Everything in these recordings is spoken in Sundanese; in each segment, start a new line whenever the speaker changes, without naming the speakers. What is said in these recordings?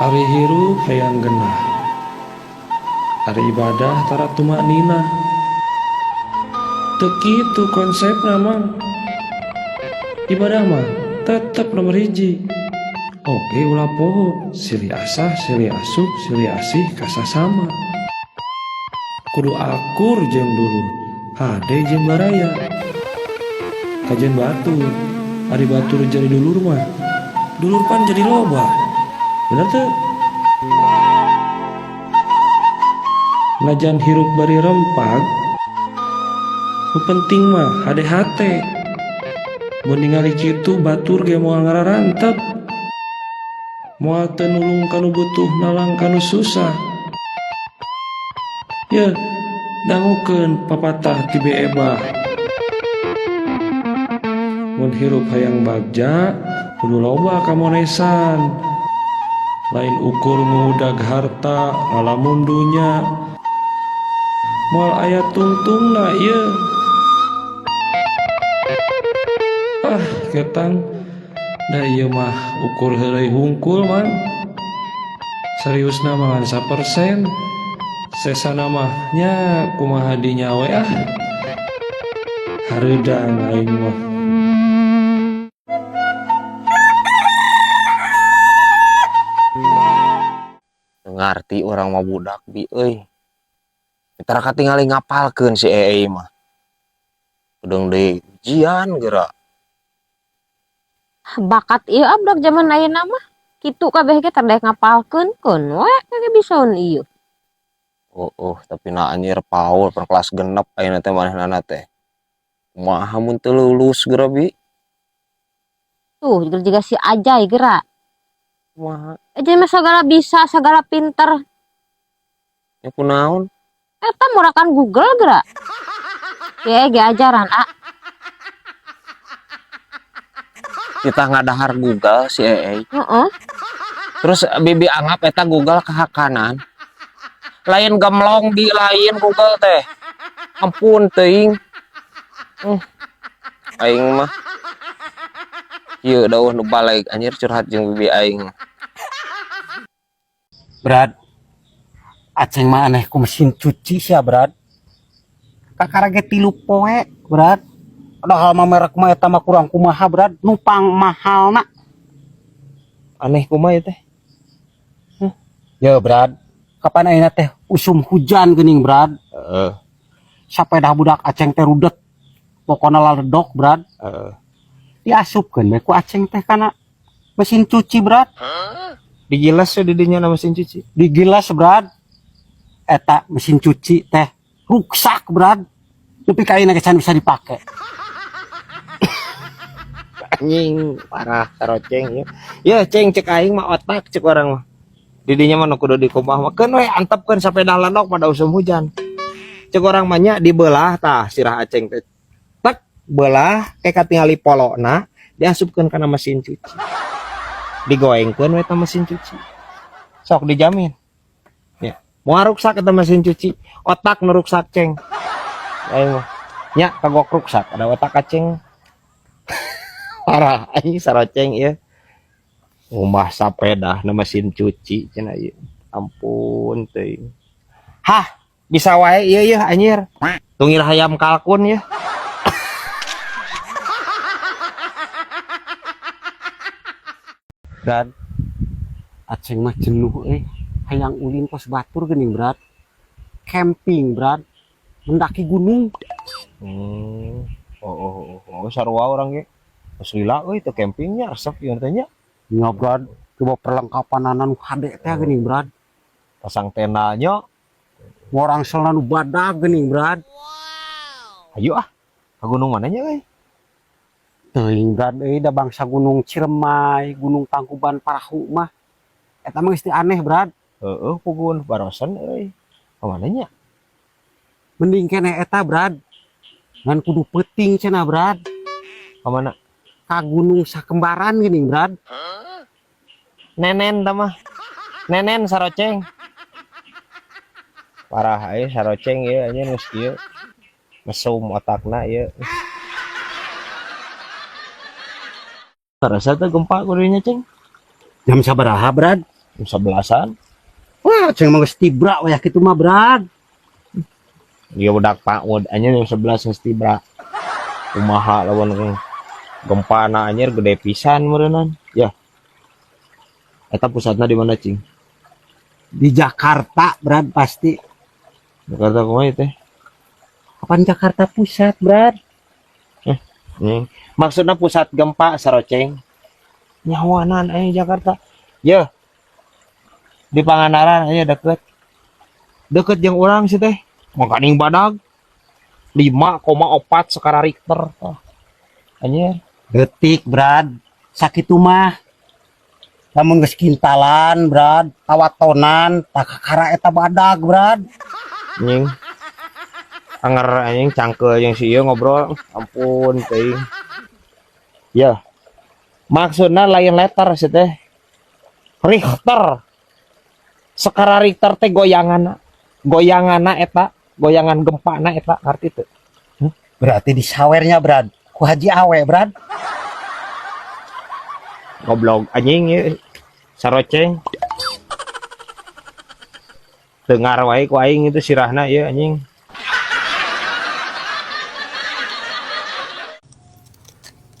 Ari hirup hayang genah. Ari ibadah tara tumakninah. Teu kitu konsepna Mang. Ibadah mah tetep nomor hiji. Oge ulah poho silih asah silih asuh silih asih ka sasama. Kudu akur jeung dulur, hade jeung baraya. Kajeun batur, ari batur jadi dulur mah, dulur pan jadi loba. Bener teu? Najan hirup bari rempag, nu penting mah hade hate. Mun ningali kitu batur ge moal ngararantep. Moal teu nulung ka nu butuh nalang ka nu susah. Yeuh, dangukeun papatah ti Bi Ebah. Mun hirup hayang bagja, kudu loba kamonesan. Lain ukur ngudag harta, ngalamun dunya. Moal aya tungtungna ieu. Ah, ketang. Da ieu mah ukur heureuy hungkul, Mang. Seriusna mah ngan sapersen. Sesana mah nya kumaha dinya we ah. Hareudang aing mah.
Teu ngarti urang mah budak bi euy. Tara katingali ngapalkeun si Eei mah. Kedeung deui ujian geura.
Bakat ieu ah budak jaman ayeuna mah. Kitu kabeh ge tara daek ngapalkeun keun we ge bisaeun ieu.
Oh, tapi na anjir paul per kelas genep ayeuna teh manehna teh. Kumaha mun teu lulus geura bi?
Tuh jiga si Ajay geura.
Kumaha?
Ajay mah sagala bisa, sagala pinter.
Ya kunaon?
Eta murakan Google geura. Ye ge ajaran a.
Kita ngadahar Google si Eei.
Heeh.
Terus bibi anggap eta Google kahakanan. Lain gemlong di lain Google teh. Ampun teuing. Aing mah. Ieu dauh nu balik anjir curhat jeung bibi aing.
Brad, aceng mah aneh ku mesin cuci sia, Brad. Kakara ge 3 poe, Brad. Padahal mah merek mah eta mah kurang kumaha, Brad, nupang mahalna.
Aneh kumaha ieu teh?
Huh? Ya, Brad. Kapan ayeuna teh usum hujan geuning, Brad?
Heeh.
Sapedah budak aceng teh rudet. Pokona laledok, Brad.
Heeh.
Diasupkeun we ku aceng teh kana mesin cuci, Brad.
Hah? Digilas we di dinya na mesin cuci.
Digilas, Brad. Eta mesin cuci teh ruksak, Brad. Nepi ka ayeuna ge can bisa dipake.
Anjing parah saroceng ieu. Yeuh ceng cek aing mah otak cek urang mah. Di dinya mah nu kudu dikumbah mah keun we antepkeun sapedah ledok pada usum hujan. Cek urang mah nya dibelah tah sirah aceng teh. Tek belah ke katingali polona diasupkeun kana mesin cuci. Digoengkeun we ta mesin cuci. Sok dijamin. Ya, moal ruksak eta mesin cuci, otak nu ruksak ceng. Aing mah nya kagok ruksak ada otak aceng. Parah anjing saroceng ieu. Ngumbah sapedah na mesin cuci cenah ieu. Ampun teuing. Hah, bisa wae ieu yeuh anjir. Tungil hayam kalkun yeuh.
Brad, aceng mah jenuh euy. Hayang ulin kos batur geuning, Brad. Camping, Brad. Mendaki gunung.
Oh, oh, oh, oh, sarua urang ge. Geus lila euy teu campingnya resep ieu teh nya.
Nya, Brad, coba perlengkapanana nu hade teh geuning, Brad.
Pasang tenda nya.
Morang selna nu badag geuning, Brad.
Ayo ah, ka gunung mana nya euy?
Teuing, Brad euy, da bangsa Gunung Ciremai, Gunung Tangkuban Parahu mah. Eta mah geus teu aneh, Brad.
Heeh, puguh barosan euy. Ka mana nya?
Mending keneh eta, Brad. Ngan kudu peuting cenah, Brad.
Ka mana?
Ka Gunung Sakembaran geuning, Brad.
Nenen tah mah. Nenen saroceng. Parah euy saroceng ieu anjir geus kieu. Mesum otakna ieu. Karasa teh gempa kudunya ceng.
Jam sabaraha, Brad?
Jam 11-an.
Wah, ceng mah geus tibra wayah kitu mah, Brad.
Dia budak PAUD anjir jam 11 geus tibra. Kumaha lawan gempana anjir gede pisan meureunnan. Ya. Eta pusatna di mana, Cing?
Di Jakarta, Brad, pasti.
Jakarta kumaha teh?
Kapan Jakarta Pusat, Brad?
Nih. Maksudna pusat gempa saroceng. Nyawanan aya Jakarta. Ya. Di Pangandaran aya deket. Deket jeung urang sih teh. Makaning badag 5,4 skala Richter. Oh. Anjir.
Detik, Brad. Sakitu mah. Lamun geus kintalan, Brad, tawatonan, tak kakara eta badag, Brad.
Anjing. Anger anjing cangkeul jeung si ieu ngobrol. Ampun teuing. Ya. Maksudna lain letter sih teh. Richter. Skala Richter teh goyanganna. Goyanganna eta, goyangan gempana eta, ngarti teu?
Berarti disawernya, Brad. Ku Haji Awe, Brad.
Goblok anjing ieu. Saroceng. Dengar wae ku aing itu sirahna ieu anjing.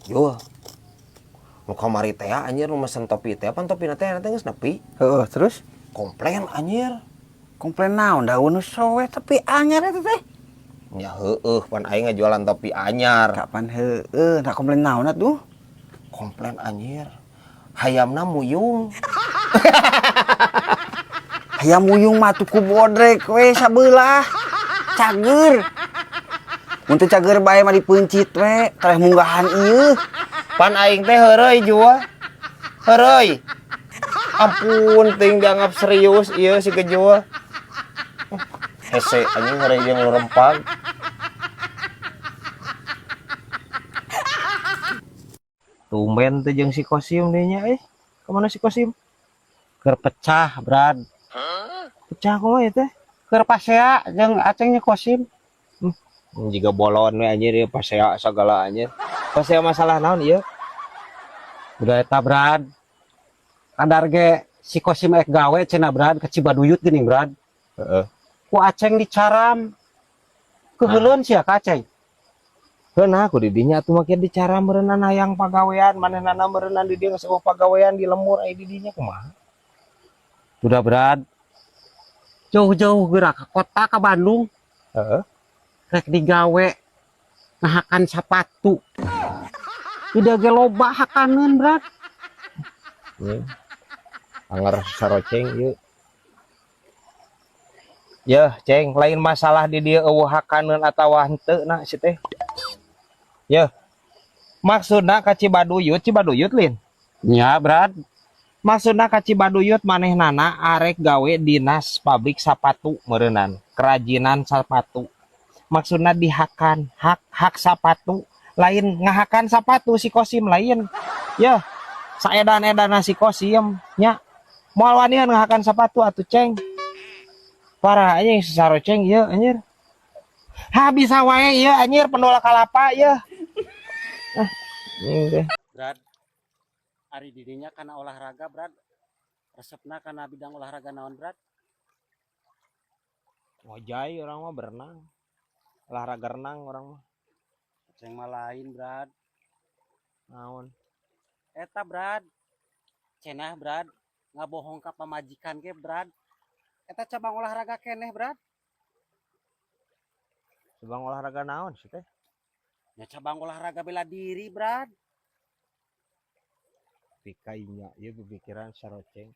Yo. Nu kamari teh anjir nu mesen topi teh, pan topina teh teh geus nepi.
Heeh, terus
Komplain anjir.
Komplain naon da nu sowe tapi anyar eta teh?
Ya heueuh, pan aing ngajualan topi anyar.
Kapan heueuh, da komplain naon atuh?
Komplain anjir. Hayamna muyung.
Hayam muyung mah tuh ku bodrek we sabelah. Cager. Mun teu cager bae mah dipeuncit we, tereh munggahan ieu.
Pan aing teh heureuy jua. Heureuy. Ampun teuing dianggap serius ieu si gejua. Hese anjing heureuy jeung lurempag.
Tumben teh jeung si Kosim deui nya euy. Kemana si Kosim?
Keur pecah, Brad.
Pecah kumaha ya teh?
Keur pasea jeung acengnya Kosim.
Jiga bolon we anjir ieu pasea sagala anjir. Pasea masalah naon ieu?
Udah eta, Brad. Kadar ge si Kosim ek gawe cenah, Brad, ke Cibaduyut geuning, Brad.
Heeh.
Ku aceng dicaram. Keuheuleun sia ka aceng.
Heunah ku di dinya atuh makin dicaram meureunnan hayang pagawean, manehna meureunnan di dieu geus eueuh pagawean di lembur aya di dinya kumaha?
Udah, Brad. Jauh-jauh gerak ke kota ke Bandung.
Heeh.
Rek digawe ngahakan sapatu. Udah ge loba hakaneun, Brad.
Nih. Anger saroceng ieu. Yeuh, Ceng, lain masalah di dieu eueuh hakaneun atawa henteu na si teh. Yeuh. Maksudna ka Cibaduyut, Cibaduyut lin.
Nya, Brad.
Maksudna ka Cibaduyut manehnana arek gawe dinas pabrik sapatu meureunnan, kerajinan sapatu. Maksudna dihakan, hak hak sapatu, lain ngahakan sapatu si Kosim lain. Yeuh, saedan-edana si Kosim nya. Moal wanian ngahakan sapatu atuh, Ceng. Parah anjing saroceng ieu anjir. Ha bisa wae ieu anjir pendol kalapa ieu. Ah, anjing teh.
Brad. Ari dirinya kana olahraga, Brad. Resepna kana bidang olahraga naon, Brad?
Ngojay orang mah berenang. Olahraga renang orang mah.
Ceng mah lain, Brad.
Naon?
Eta, Brad. Cenah, Brad. Ngabohong ka pamajikan ge, Brad. Eta cabang olahraga keneh, Brad.
Cabang olahraga naon sih teh?
Ya cabang olahraga bela diri, Brad.
Pikainya ieu pikiran saroceng.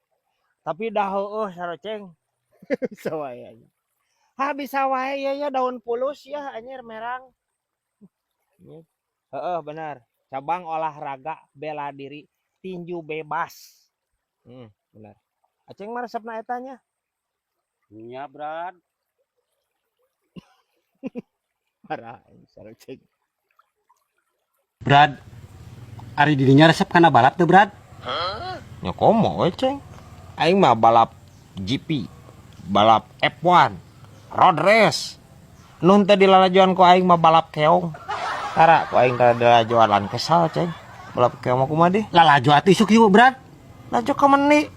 Tapi dah heueuh saroceng. Bisa wae anjing. Ha bisa wae ieu ya daun pulus ya anjir merang. Heeh benar. Cabang olahraga bela diri tinju bebas. Benar. Aceng mah resepna eta nya.
Nya, Brad.
Parah anjing saroceng.
Brad. Ari dirinya resep kana balap teu, Brad?
Nya komo we, Ceng. Aing mah balap GP, balap F1, road race. Nun teh dilalajoan ku aing mah balap keong. Tara ku aing teh dilalajoan lan kesal, Ceng. Balap keong mah kumaha deh?
Lalajo atuh isuk yuk, Brad.
Lalajo ka meni?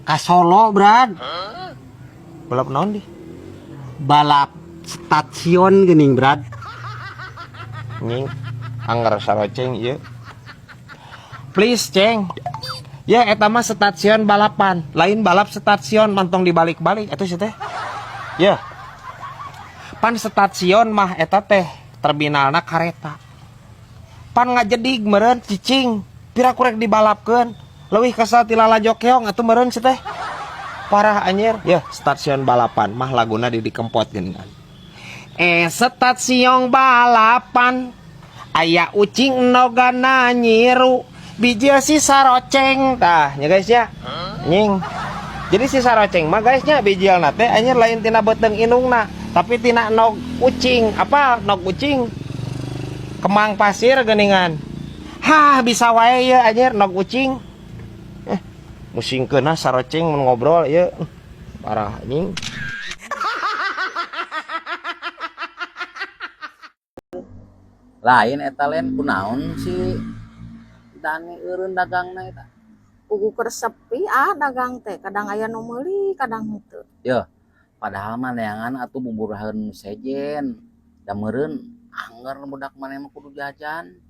Ka Solo, Brad.
Balap naon di?
Balap stasiun geuning, Brad.
Nying angger saroceng ieu. Please, Ceng. Ya eta mah stasiun balapan, lain balap stasiun mantong dibalik-balik atuh sia teh. Ya. Pan stasiun mah eta teh terminalna kareta. Pan ngajedig meureun cicing, pira kurek dibalapkeun. Leuwih kesal ti lalajo keong atuh meureun sia teh. Parah anjir. Ya, stasiun balapan mah laguna di dikempot geuningan. Stasiun balapan aya ucing nogana nyiru bijil si saroceng tah nya guys ya. Nying. Jadi si saroceng mah guys nya bijilna teh anjir lain tina beuteung indungna, tapi tina nog ucing. Apa nog ucing? Kemang pasir geuningan. Hah, bisa wae ye anjir nog ucing. Musingkeun saroceng mun ngobrol ieu. Parah anjing.
Lain eta lain kunaon si Dani eureun dagangna eta.
Pugu keur sepi ah dagang teh, kadang aya nu meuli, kadang henteu.
Yeuh, padahal mah neangan atuh buburaheun sejen. Da meureun angger budak maneh mah kudu jajan.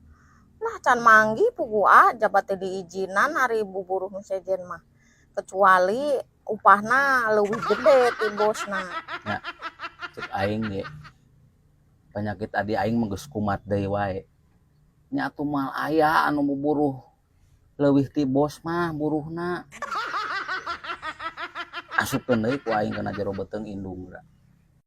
Lah can manggih pugu ah jabat teh diizinan ari buburuh nu sejen mah. Kecuali upahna leuwih gede ti bosna.
Ya, cek aing ge. Penyakit adi aing mah geus kumat deui wae. Nya atuh moal aya anu buburuh leuwih ti bos mah buruhna. Asupkeun deui ku aing kana jero beuteung indung.